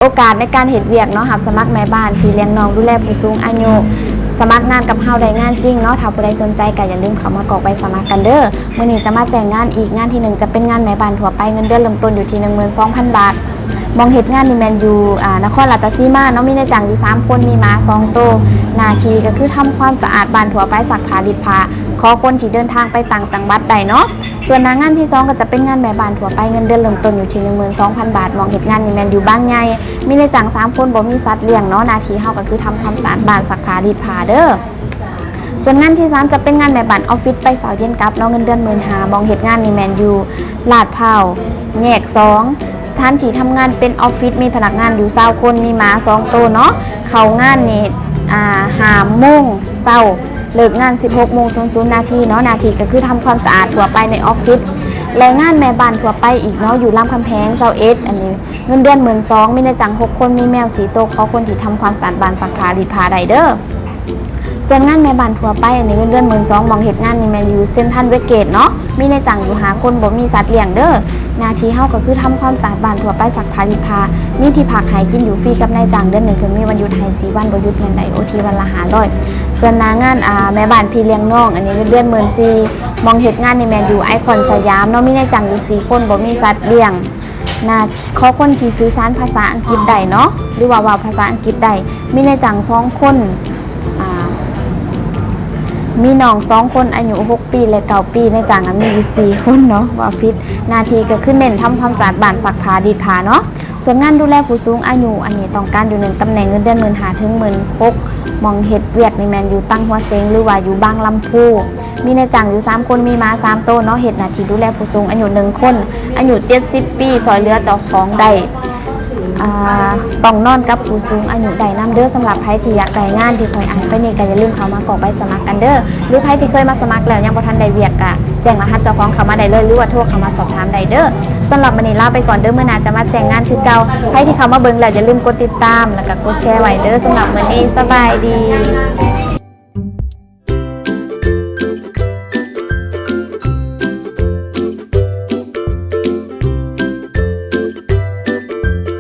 ໂອກາດໃນການເຮັດວຽກເນາະ, ຮັບສະໝັກແມ່ບ້ານ ພີ່ລ້ຽງນ້ອງ ດູແລຜູ້ສູງອາຍຸ. ສະໝັກງານກັບເຮົາໄດ້ງານຈິງເນາະ. ຖ້າຜູ້ໃດສົນໃຈກໍຢ່າລືມເຂົ້າມາກອກໃບສະໝັກກັນເດີ້. ມື້ນີ້ຈະມາແຈ້ງງານອີກງານທີໜຶ່ງ ຈະເປັນງານແມ່ບ້ານທົ່ວໄປ, ເງິນເດືອນເລີ່ມຕົ້ນຢູ່ທີ່ໜຶ່ງໝື່ນສອງພັນບາດ. ໝ່ອງເຮັດງານນີ້ແມ່ນຢູ່ ອາ ນະຄອນລາດຕະສີມາເນາະ, ມີນາຍຈ້າງຢູ່ສາມຄົນ, ມີໝາສອງໂຕ. ໜ້າທີ່ກໍຄືທຳຄວາມສະອາດບ້ານທົ່ວໄປ, ຊັກຜ້າ, ລີດຜ້າ, ຂໍຄົນທີ່ເດີນທາງໄປຕ່າງຈັງຫວັດໄດ້ເນາະ. ສ່ວນໜ້າງານທີສອງກໍຈະເປັນງານແມ່ບ້ານທົ່ວໄປ, ເງິນເດືອນເລີ່ມຕົ້ນຢູ່ທີ່ໜຶ່ງໝື່ນສອງພັນບາດ. ໝ່ອງເຮັດງານນີ້ແມ່ນຢູ່ບາງໃຫຍ່, ມີນາຍຈ້າງສາມຄົນ, ບໍ່ມີສັດລ້ຽງເນາະ. ໜ້າທີ່ເຮົາກໍຄືທຳຄວາມສະອາດບ້ານ, ຊັກຜ້າ, ລີດຜ້າເດີ້. ສ່ວນງານທີສາມຈະເປັນງານແມ່ບ້ານອອບຟິດ ໄປເຊົ້າເຢັນກັບເນາະ, ເງິນເດືອນໝື່ນຫ້າ. ໝ່ອງເຮັດງານນີ້ແມ່ນຢູ່ລາດພ້າວແຍກສອງ. ສະຖານທີ່ທຳງານເປັນອອບຟິດ, ມີພະນັກງານຢູ່ຊາວຄົນ, ມີໝາສອງໂຕເນາະ. ເຂົ້າງານນີ້ ອາ ຫ້າໂມງເຊົ້າ, ເລີກງານສິບຫົກໂມງສູນນາທີເນາະ. ໜ້າທີ່ກໍຄືທຳຄວາມສະອາດທົ່ວໄປໃນອອບຟິດ ແລະ ງານແມ່ບ້ານທົ່ວໄປອີກເນາະ, ຢູ່ລຳຄຳແຫງຊາວເອັດ. ອັນນີ້ເງິນເດືອນໝື່ນສອງ, ມີນາຍຈ້າງຫົກຄົນ, ມີແມວສີ່ໂຕ. ຂໍຄົນທີ່ທຳຄວາມສະອາດບ້ານ, ຊັກຜ້າ, ລີດຜ້າໄດ້ເດີ້. ສ່ວນງານແມ່ບ້ານທົ່ວໄປ ອັນນີ້ເງິນເດືອນໝື່ນສອງ, ໝ່ອງເຮັດງານນີ້ແມ່ນຢູ່ເຊັນທຣານເວສເກດເນາະ, ມີນາຍຈ້າງຢູ່ຫ້າຄົນ, ບໍ່ມີສັດລ້ຽງເດີ້. ໜ້າທີ່ເຮົາກໍຄືທຳຄວາມສະອາດບ້ານທົ່ວໄປ, ຊັກຜ້າ, ລີດຜ້າ, ມີທີ່ພັກໃຫ້, ກິນຢູ່ຟຣີກັບນາຍຈ້າງ, ເດືອນໜຶ່ງເພິ່ນມີວັນຢຸດໃຫ້ສີ່ວັນ, ບໍ່ຢຸດມື້ໃດ ໂອທີວັນລະຫ້າຮ້ອຍ. ສ່ວນໜ້າງານ ອາ ແມ່ບ້ານພີ່ລ້ຽງນ້ອງ, ອັນນີ້ເງິນເດືອນໝື່ນສີ່, ໝ່ອງເຮັດງານນີ້ແມ່ນຢູ່ໄອຄອນສະຫຍາມເນາະ, ມີນາຍຈ້າງຢູ່ສີ່ຄົນ, ບໍ່ມີສັດລ້ຽງ. ນາ ຂໍຄົນທີ່ສື່ສານພາສາອັງກິດໄດ້ເນາະ ຫຼືວ່າເວົ້າພາສາອັງກິດໄດ້. ມີນາຍຈ້າງສອງຄົນ, ອາ ມີນ້ອງສອງຄົນ ອາຍຸຫົກປີ ແລະ ເກົ້າປີ. ນາຍຈ້າງນະມີຢູ່ສີ່ຄົນເນາະ, ເວົ້າຜິດ. ໜ້າທີ່ກໍຄືເນັ້ນທຳຄວາມສະອາດບ້ານ, ຊັກຜ້າ, ລີດຜ້າເນາະ. ສ່ວນງານດູແລຜູ້ສູງອາຍຸ, ອັນນີ້ຕ້ອງການຢູ່ໜຶ່ງຕຳແໜ່ງ, ເງິນເດືອນໝື່ນຫ້າເຖິງໝື່ນຫົກ. ໝ່ອງເຮັດວຽກນີ້ແມ່ນຢູ່ຕັງຫົວເສັງ ຫຼືວ່າຢູ່ບາງລຳພູ. ມີນາຍຈ້າງຢູ່ສາມຄົນ, ມີໝາສາມໂຕເນາະ, ເຮັດໜ້າທີ່ດູແລຜູ້ສູງອາຍຸໜຶ່ງຄົນ ອາຍຸເຈັດສິບປີ, ຊ່ອຍເຫຼືອເຈົ້າຂອງໄດ້. ອາ ຕ້ອງນອນກັບຜູ້ສູງອາຍຸໄດ້ນຳເດີ້. ສຳລັບໃຜທີ່ຢາກໄດ້ງານທີ່ຂ້ອຍອ່ານໄປນີ້ ກໍຢ່າລືມເຂົ້າມາກອກໃບສະໝັກກັນເດີ້. ຫຼືໃຜທີ່ເຄີຍມາສະໝັກແລ້ວ ຍັງບໍ່ທັນໄດ້ວຽກ ກໍແຈ້ງລະຫັດເຈົ້າຂອງເຂົ້າມາໄດ້ເລີຍ ຫຼືວ່າໂທເຂົ້າມາສອບຖາມໄດ້ເດີ້. ສຳລັບມື້ນີ້ລາໄປກ່ອນເດີ້, ມື້ໜ້າຈະມາແຈ້ງງານຄືເກົ່າ. ໃຜທີ່ເຂົ້າມາເບິ່ງແລ້ວ ຢ່າລືມກົດຕິດຕາມ ແລ້ວກໍກົດແຊໄວ້ເດີ້. ສຳລັບມື້ນີ້ ສະບາຍດີ.